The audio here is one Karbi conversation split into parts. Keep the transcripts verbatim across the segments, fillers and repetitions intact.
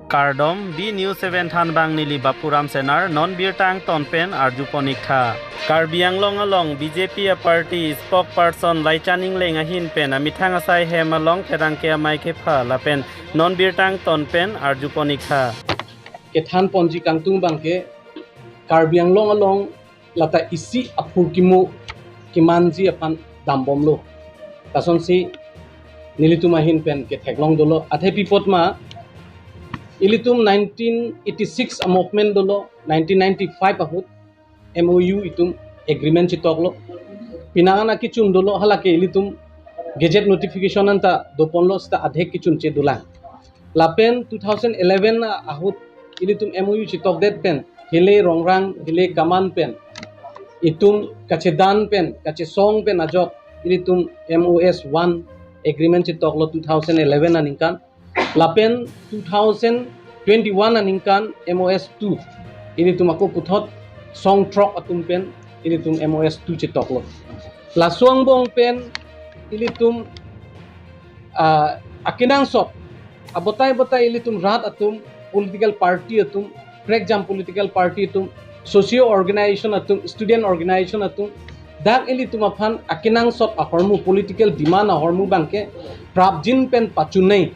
Kardom, B News seven thanbang neli Bapuram Senar, non birta angton pen arjupon ik tha. Karbi Anglong along B J P a party spokesperson Laichan Engleng ahin pen amethang asai hem along pherangke amei kepha lapen non birta angton pen arjupon ik tha. Kethan ponji kangtung abangke Karbi Anglong along lata isi aphurkimo kemanji aphan dambomlo. Lasonsi nelitum ahin pen ketheklong dolo. Athe pi apot ma ilitum nineteen eighty-six a movement dolo, nineteen ninety-five ahut M O U itum agreement chetoklo. Penang an akechun dolo, halake ilitum gazette notification anta doponlo, seta adhek kechunche dolang. Lapen two thousand eleven ahut ilitum M O U chetokdet pen, hile Rongrang, hile Kaman pen itum kachedan pen, kachesong pen ajok ilitum M O S one agreement chetoklo two thousand eleven aningkan. Lapen two thousand twenty-one aningkan M O S two, ilitum ako puthot song throk atum pen ilitum M O S two chetoklo. Laso angbong pen ilitum, ah, akenangsot, abotai botai ilitum rat atum, political party atum, prekjam political party atum, socio organization atum, student organization atum, dak ilitum aphan akenangsot ahormu, political demand ahormu abangke prapjin pen pachun nangji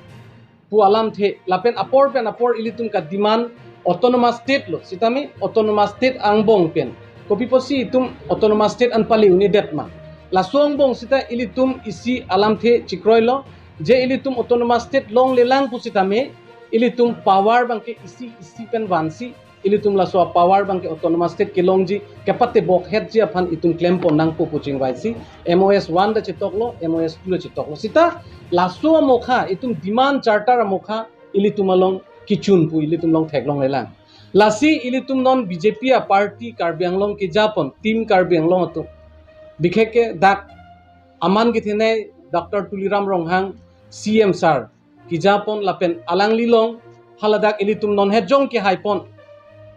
pu alamthe, lapen apor pen apor ilitum kademand autonomous state lo, sitame autonomous state angbong pen kopi pusi itum autonomous state an pali un-edet ma. Laso angbong seta ilitum isi alamthe chekroilo, je ilitum autonomous state longlelang pusitame ilitum power abangke isi isi pen vansi, ilitum laso power abangke autonomous state kelongji kepatebok hetji aphan itum klempon nangpo pu chingvaisi, M O S one ta chetoklo, M O S two ta chetoklo. Seta laso amokha, itum demand charter amokha ilitum along kechun pu ilitum along theklonglelang. Lasi ilitum non B J P a party Karbi Anglong kejapon, Team Karbi Anglong atum, bikhekke dak aman kethenei Doctor Tuliram Ronghang C M sir kejapon lapen alangli along haladak ilitum non hejong kehaipon,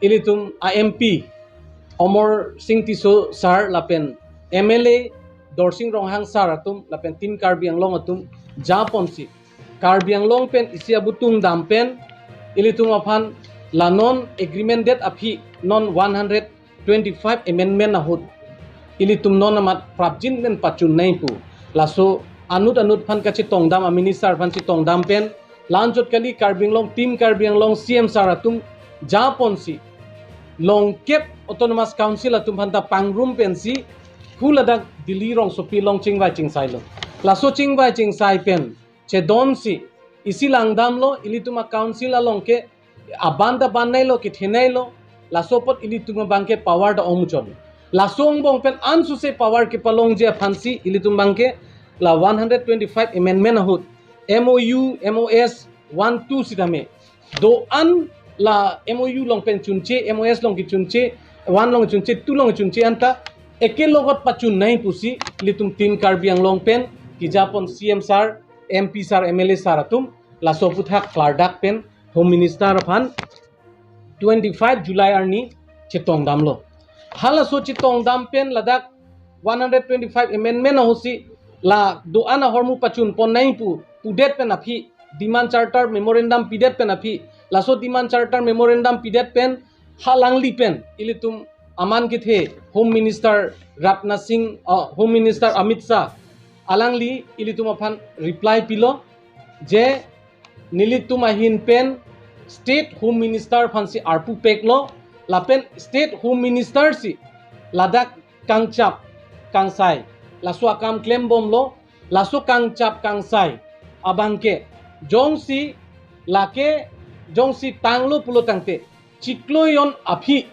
ilitum a M P Amarsing Tisso sir lapen M L A Dorsing Ronghang sir atum lapen Team Karbi Anglong atum japonsi Karbi Anglong pen isi abutung dam pen ilitum aphan la non agreement det aphi non one hundred twenty-five amendment ahut ilitum non amat prapjin pen pachun nangji pu. Laso anut anut aphan kachetongdam, a minister aphan chetongdam pen, la-anchot kali, Karbi Anglong, Team Karbi Anglong C M sir atum japonsi longkep Autonomous Council atum aphanta pangrum pensi hu ladak Delhi rongsopi along chingvai chingsailo. Laso chingvai chingsai pen chedonsi isi langdamlo, ilitum a council along ke aban ta bannailo, kethenailo, laso apot ilitum abangke power ta ongmuchot. Laso angbong pen ansose power kepalongji aphansi ilitum abangke la one hundred twenty-five amendment ahut M O U, M O S one two sitame do-an la M O U along pen chunche, M O S along kechunche, one along chunche, two along chunche anta ekelogot pachun nangji pusi ilitum Team Karbi Anglong pen kejapon C M sir, M P sir, M L A sir atum laso aphuthak klardak pen Home Minister aphan twenty-five July arni chetongdamlo. Halaso chetongdam pen ladak one hundred twenty-five amendment ahutsi la do-an ahormu pachunpon nangji pu pudet pen aphi, demand charter memorandum pidet pen aphi, laso demand charter memorandum pidet pen halangli pen ilitum aman kethe Home Minister Rajnath Singh, uh, Home Minister Amit Shah, alangli ilitum aphan reply pilo je nelitum ahin pen State Home Minister aphansi arpu peklo, lapen State Home Minister si ladak kangchap kangsai laso akam klembomlo. Laso kangchap kangsai abangke jongsi lake jongsi tanglo pulo tangte chiklo jon aphi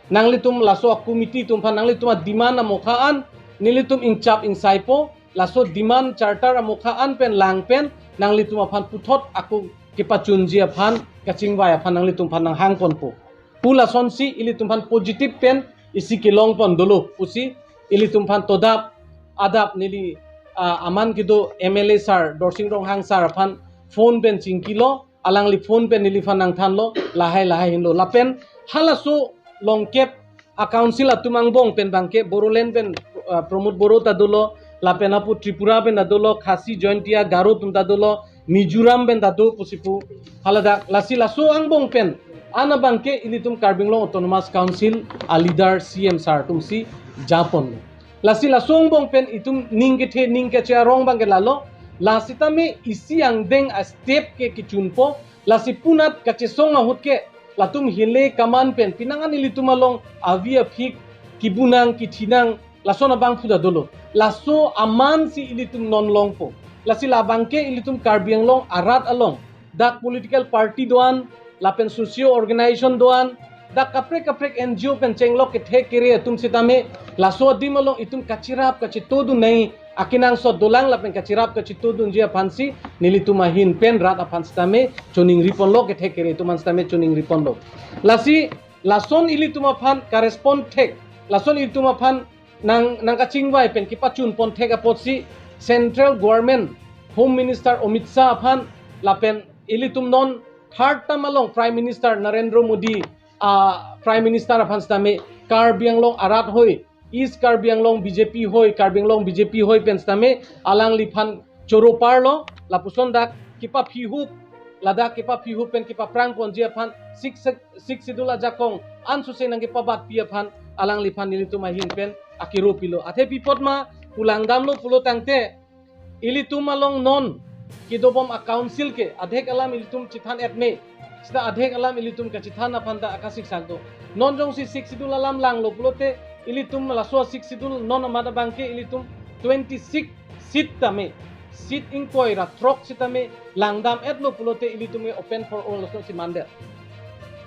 nanglitum laso a-committee atum aphan nanglitum a-demand amokha an nelitum ingchap ingsaipo, laso demand charter amokha an pen lang pen nanglitum aphan puthot ako kepachunji aphan, kachingvai aphan nanglitum aphan nanghangponpo pu lasonsi ilitum aphan positive pen isi kelongpon dolo pusi ilitum aphan todap adap neli, ah, aman kedo M L A sir Dorsing Ronghang sir aphan phone pen chingkilo, alangli phone pen neliphan nangthanlo, lahai lahai henlo. Lapen halaso longkep a-council atum angbong pen abangke Bodoland pen, ah, Pramod Boro ta dolo, lapen apo Tripura pen ta dolo, Khasi, Jaintia, Garo atum ta dolo, Mizoram pen ta do pusi pu. Haladak lasi laso angbong pen an abangke ilitum Karbi Anglong Autonomous Council a leader C M sir atumsi japon. Lasi laso angbong pen itum ning kethe ning kache arong abangke lalo. Lasitame isi angdeng a step ke kechunpo. Lasi punat kachesong ahut ke latum hile kaman pen pinangan ilitum along avi aphik kibunang kithinang lason abangphu ta dolo. Laso amansi ilitum non longpo. Lasi labangke ilitum Karbi Anglong arat along dak political party do-an, lapen socio organization do-an, dak kaprek kaprek N G O pen chenglok kethe kere atum sitame, laso adim along itum kachirap kachitodun nai akenangsot dolang lapen kachirap kachitodunji aphansi nelitum ahin pen rat aphan sitame choningri ponlo, kethe kere atum aphan sitame choningri ponlo. Lasi lason ilitum aphan ka-respond thek, lason ilitum aphan nang nangkachingvai pen kepachun pon thek apotsi Central Government Home Minister Amit Shah aphan lapen ilitum non third term along Prime Minister Narendra Modi, ah, Prime Minister aphan sitame Karbi Anglong arat hoi, East Karbi Anglong B J P hoi, Karbi Anglong B J P hoi pen sitame alangliphan choro parlo, lapuson dak kepaphihup, ladak kepaphihup pen kepaphrang ponji aphan Sixth, Sixth Schedule ajakong ansose nangkepabatpi aphan alangliphan nelitum ahin pen akero pilo. Athe pi apot ma pu langdamlo pulo tangte, ilitum along non kedobom a council ke adhek alam ilitum chethan-et me. Sita adhek alam ilitum kachethan aphan ta akasiksak do. Non jongsi Sixth Schedule alam langlo pulote ilitum laso Sixth Schedule non amat abangke ilitum twenty-six seat tame, seat ingkoi ra throk sitame langdam-etlo pulote ilitum ke open for all laso si mandet.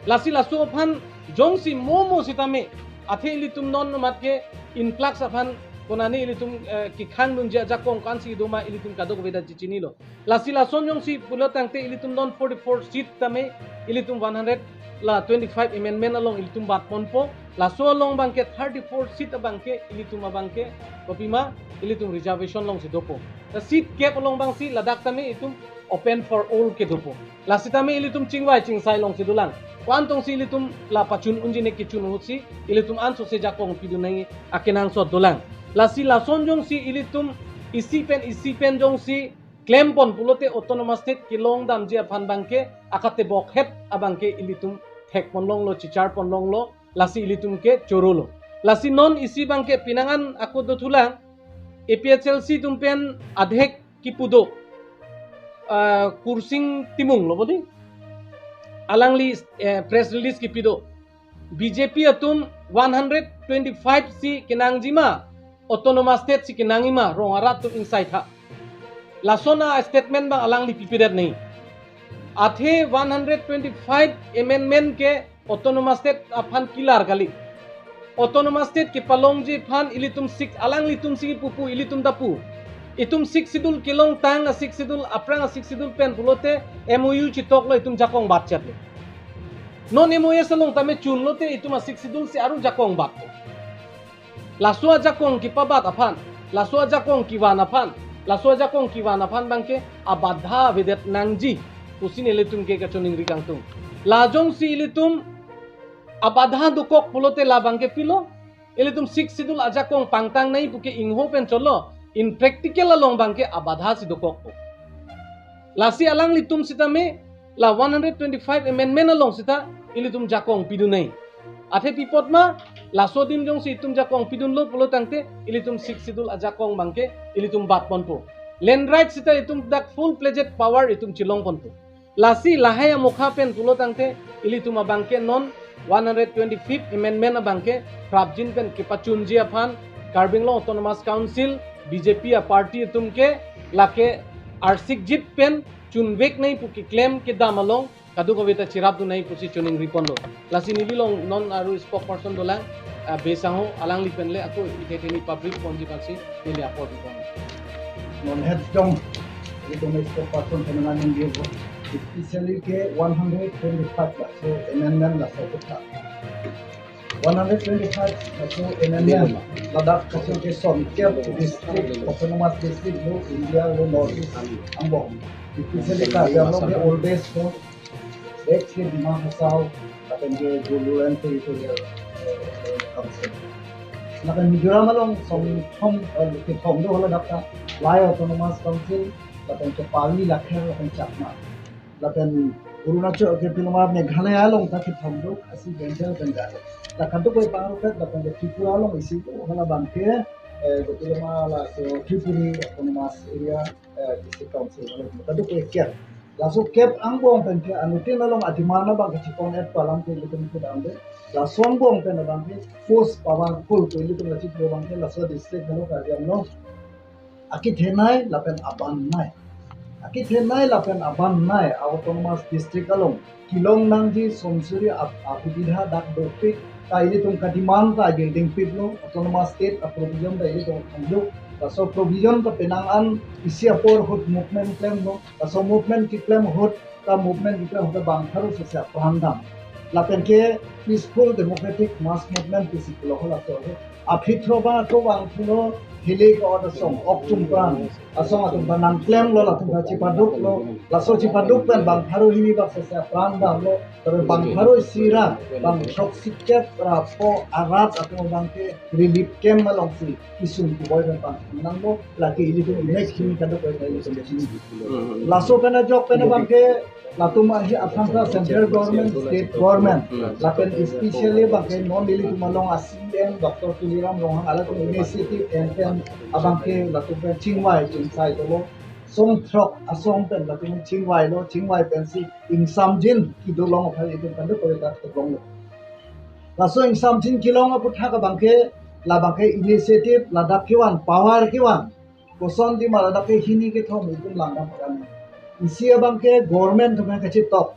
Lasi laso aphan jongsi momo sitame, athe ilitum non amat ke influx aphan konane ilitum, eh, kekhangdunji ajakong ko-ansi do ma ilitum kadokave ta chechinilo. Lasi lason jongsi pulo tangte ilitum non forty-four seat tame ilitum one hundred la twenty-five amendment along ilitum bat ponpo. Laso along abangke thirty-four seat abangke ilitum abangke kopima ilitum reservation alongsi dopo. La seat kep along abangsi ladak tame itum open for all ke dopo. Lasitame ilitum chingvai chingsai alongsi dolang. Ko-an tongsi ilitum la pachun unji ne kechun ahutsi ilitum ansose jakong pidun nangji akenangsot dolang. Lasi lason jongsi ilitum isi pen isi pen jongsi klem pon pulote Autonomous State kelong damji aphan abangke akatebok het abangke ilitum thek pon longlo, chichar pon longlo, lasi ilitum ke chorolo. Lasi non isi abangke pinangan ako dothulang, A P H L C atum pen adhek kipu do, ah, Kursing Timung lo bodi. Alangli, eh, press release kipi do. B J P atum one hundred twenty-five si kenangji ma, Autonomous State si kenangji ma, rong arat atum ingsai tha. Lason a statement abang alangli pipedet nai. Athe one hundred twenty-five amendment ke Autonomous State aphan kilar kali. Autonomous State kepalongji aphan ilitum Sixth, alanglitum si pupu ilitum ta pu. Itum Sixth Schedule kelongtang a Sixth Schedule aphrang a Sixth Schedule pen pulote M O U chetoklo, itum jakong batchetlo. Non M O S along tame chunlote itum a Sixth Schedule si aru jakong batpo. Laso ajakong kepabat aphan, laso ajakong kevan aphan, laso ajakong kevan aphan abangke abadha avedet nangji pusi nelitum ke kachoningri kangtung. La jongsi ilitum abadha dokok pulote labangke pilo, ilitum Sixth Schedule ajakong pangtang nai puke ingho pen cholo, in practical along abangke abadha si dokokpo. Lasi alanglitum sitame la one hundred twenty-five amendment along sita ilitum jakong pidun nai. Athe pi apot ma, laso adim jongsi itum jakong pidunlo pulo tangte ilitum Sixth Schedule ajakong abangke ilitum bat ponpo. Land right sita itum dak full-fledged power itum chelong ponpo. Lasi lahai amokha pen pulo tangte ilitum abangke non one hundred twenty-fifth amendment abangke prapjin pen kepachunji aphan Karbi Anglong Autonomous Council B J P a party atum ke lake arsikjit pen chunvek nai pu keklem kedam along kadokave ta cherapdun nai pusi choningri ponlo. Lasi neli along non aru spokesperson dolang, ah, Bey Sangho, alangli pen le ako ithetheni public ponji aphansi neli apor pipon. Non het jong, ilitum spokesperson pen nangning di bo. Especially ke one hundred twenty-five laso amendment laso kutha. One hundred twenty-five laso amendment ladak kaso ke son kep district, autonomous district lo India lo North East angbong. Especially Karbi Anglong ke oldest lo, ek si Dima Hasao, lapen ke Bodoland Territorial, eh, Council. Lapen Mizoram along song thom, eh, kethom do ladak ta, Lai Autonomous Council, lapen ke Pawi, Lakher lapen Chakma. Lapen Arunachal ke piloma Meghalaya along ta kethom do, asi Bengal, Bengali. La kadokave bang pen lapen ke Tripura along isi do, halabangke, eh, piloma laso Tripuri Autonomous Area, eh, District Council along kadokave kep. Laso kep angbong pen ke anuttin along a-demand abangke chepon-et pu alam ke ilitum kedam de. Laso angbong pen abangke most powerful pu ilitum kachipon abangke laso district helo Karbi Anglong. Akethenei lapen abannei. Akethenei lapen abannei a-autonomous district along kelong nangji somsuri ap-, asubidha dak dopik, ta ilitum ka-demand ta agirding piklo, autonomous state a-provision ta ilitum thanglo, laso provision ta penang an isi apor ahut movement klemlo, laso movement keklem ahut, ta movement keklem ahut ta bang pharo sese apran dam. Lapen ke peaceful democratic mass movement pusi pulo halaso ahut. Aphi thro bang ako bang pulo hili ka-ot asong, ok chumprang asong atum ta nangklemlo, latum ta chepaduklo. Laso chepaduk pen bang pharo hini bak sese apran damlo. Tapi bang pharo isi ra, bang throksi kep ra pho arat atum abangke relief camp alongsi kesung keboi pen pangthang nanglo, lake ilitum inek hini kadokave ilitum chini. Laso pen ajok pen abangke latum ahi aphan ta central government, state government, lapen especially abangke non ilitum along a-C E M Doctor Tuliram Ronghang alatum initiative en pen abangke latum pen chingvai chingsai dolo. Song throk asong pen latum chingvailo, chingvai pensi ingsamjin kedo long aphan itum kadokave ta theklonglo. Laso ingsamjin kelong aputhak abangke, labangke initiative ladak kevan, power kevan. Kosonsi ma ladak ke hini kethom itum langdam pakan. Isi abangke government atum pen kachetok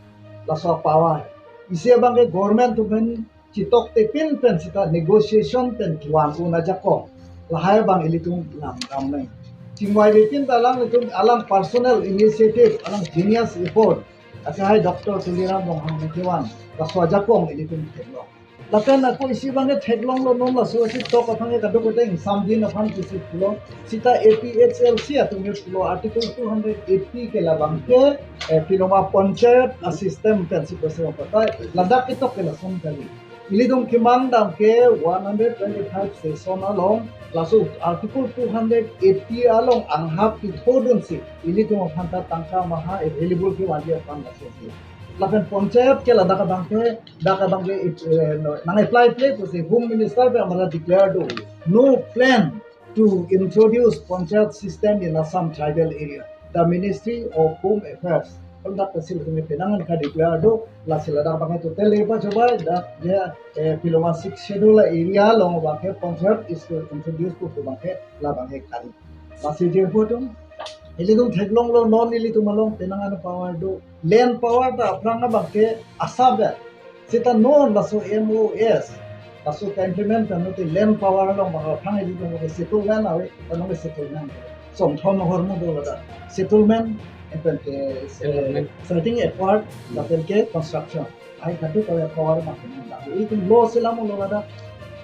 laso power. Isi abangke government atum pen chetoktepin pen seta negotiation pen kevan un ajakong. Lahai abang ilitum langdam nang. Chingvaipin ta alanglitum alang personal initiative, alang genius effort. Akehai Doctor Tuliram Ronghang kevan, laso ajakong ilitum theklong. Lapen ako isi abangke theklonglo, non laso chetok aphan ke kadokave ta ingsamjin aphan pusi pulo. Seta A P H L C atum ke pulo Article two hundred eighty ke labangke, eh, piloma panchayat a-system pensi pusi patai. Ladak ketok ke lason kali. Ilitum kemang dam ke one hundred twenty-five session along, laso Article two hundred eighty along anghap kethodunsi ilitum aphan ta tangka maha available kevanji aphan laso si. Lapen panchayat ke ladak abangke, dak abangke, eh, nang-apply ple pusi Home Minister pen amara declare do. No plan to introduce panchayat system in Assam tribal area. The Ministry of Home Affairs. Kon dak ta sil kami penang an ka-declare do, lasi ladak abangke totally pachobei, dak dia, eh, piloma Sixth Schedule area along abangke panchayat is to introduce pu abangke labangke kali. Lasi je photo, ilitum theklonglo non ilitum along penang an power do. Land power ta aphrang abangke Assam vet. Seta non laso M O S, laso ka-implement pen non te land power along bang aphrang ilitum ke settlement ave, ta non ke settlement. Song thom ahormu do ladak. Settlement, lapen ke, eh, Settlement. Starting acquired, lapen ke construction. Lahai kadokave power ma kena dak. Ilitum lo selam lo ladak.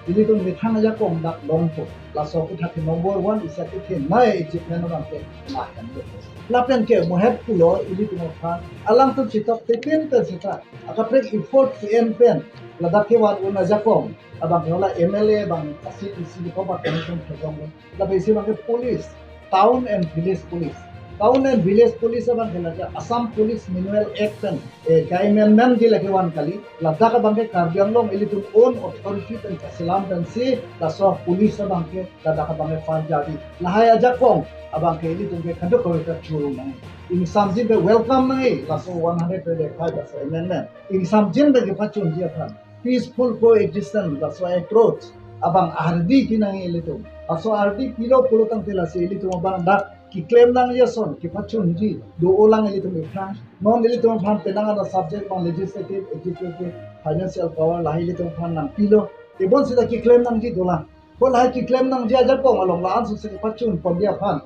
Ilitum methang ajakong dak longpo. Laso aputhak ke number one isi akethenei achievement abangke lahen do. Lapen ke mo het pulo ilitum aphan. Alangtum chetoktepin pen seta akaprek effort ke-en pen ladak kevan un ajakong abangke hala M L A abang asi isi di kobat kami tum theklonglo. Lapen isi abangke police, town and village police. Town and village police abangke lake Assam Police Manual Act pen, eh, ka-amendment di lake van kali. Ladak abangke Karbi Anglong ilitum own authority pen kaselam pensi laso police abangke ladak abangke parjap di. Lahai ajakong abangke ilitum ke kadokave ta churu nang. Ingsamjin pen welcome nang laso one hundred twenty-five laso amendment. Ingsamjin pen kepachunji aphan. Peaceful coexistence, laso approach abang ardi kenang ilitum. Laso ardi pilo pulo tangte lasi ilitum abang dak keklem nangji ason kepachunji do-olang ilitum aphrang. Non ilitum aphan penang an a-subject abang legislative, executive, financial power lahai ilitum aphan nangpilo. Tebon seta keklem nangji dolang. Ko lahai keklem nangji ajakong along la-an suse kepachun ponji aphan.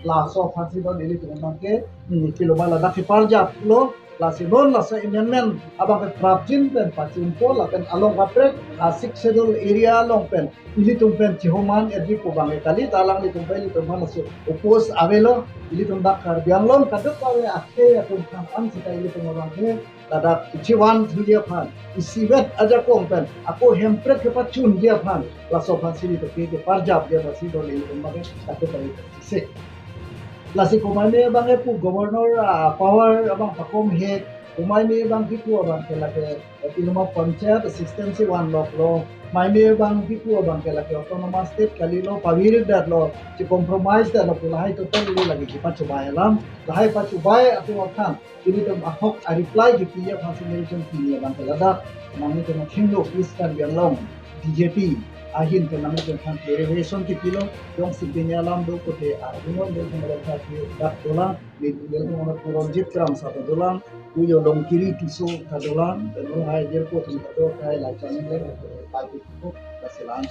Laso aphansi non ilitum abangke, hmm, piloma ladak keparjaplo, lasi non laso amendment abangke prapjin pen pachunpo lapen along kaprek a-Sixth Schedule area along pen ilitum pen chihoman erji pu abangke kali, ta alanglitum pen ilitum aphan laso oppose avelo. Ilitum dak Karbi Anglong kadokave akhei atum aphan an seta ilitum abangke ladak chivan thuji aphan, isivet ajakong pen ako Hemprek kepachunji aphan, laso aphansi ilitum ke keparjapji aphansi do ilitum abangke kadokave isi. Lasi komaime abang ke pu governor, ah, power abang pakom he, komaime abang kipu abang ke lake, eh, Tiloma Panchayat system si vanloklo, maime abang kipu abang ke lake autonomous state kalilo, pavirdetlo, si compromise detlo pu lahai totally lake kipachubai alam, lahai pachubai atum aphan, ilitum ahok a-reply kipi aphan si nelitum pini abang ke ladak, nanglitum akhinglo East Karbi Anglong B J P ahin ke nanglitum aphan clarification kipilo, jongsi pini alam do kote, ah, ino do kong dak dolang, ni nelitum Pu Ronjit Kramsa ta dolang, Pu Yolong Kiri Tisso ta dolang, dan lahai jirpo atum ta do, lahai lai channel le, pai pu, kasilan.